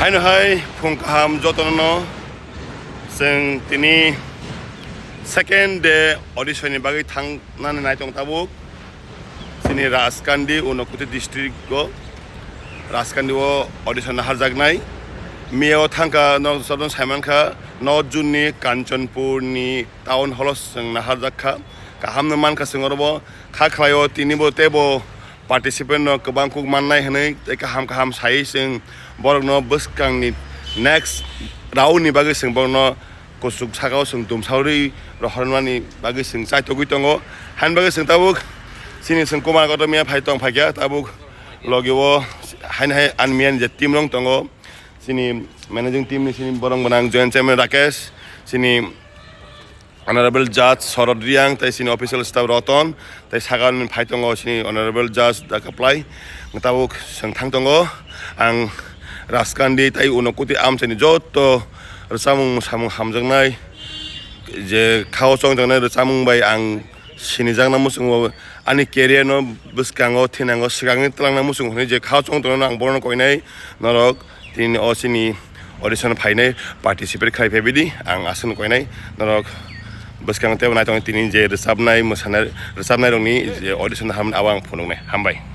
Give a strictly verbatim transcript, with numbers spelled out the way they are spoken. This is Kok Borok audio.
Haino hai phung kaham jotono no, chwng tini second day audition ni bagwi thangnani nai tong tabuk. Chini Rajkandi, Unakoti district o Rajkandi o audition naharjaknai. Miya o thangkha, nok sabon saimankha, North Zone ni Kanchanpur ni town hall o chwng naharjakha. Kaham no mankha chwng oro bo, kha khlai o tini bo tei bo participant no kwbang kuk mannai hwnwi tei kaham kaham saiwi chwng borokno bwskangni next round ni bagwi chwng borokno kuchuk sakao chwng tumsaui rohormani bagwi chwng chaitogwi tongo. Haini bagwi chwng tabuk chini chwng Kumar Kotomia phai tong phaikha tabuk logi o haini hai ani miyani je team rok tongo chini managing team ni chini borok gwnang joint chairman Rakesh, chini Honorable Judge Sorod Riang tei chini official staff Roton tei sakani phai tongo chini Honorable Judge Dakaplai. Tabuk chwng thang tongo ang Rajkandi tei Unakoti amchaini joto rwchapmung mwsamung hamjaknai je khao chongjaknai rwchapmung bai ang sinijakna muchungo ani career no bwskango thinango swkangni twlangna muchungo hwnwi je khao chong tongmani ang borokno koinai norok tini o chini audition phainai participate khlai phai bidi ang aswkno koinai norok bwskango teibo naitong tini je rwchapnai mwsanai rwchapnai rokni je audition hamni abo ang phunuknai hambai.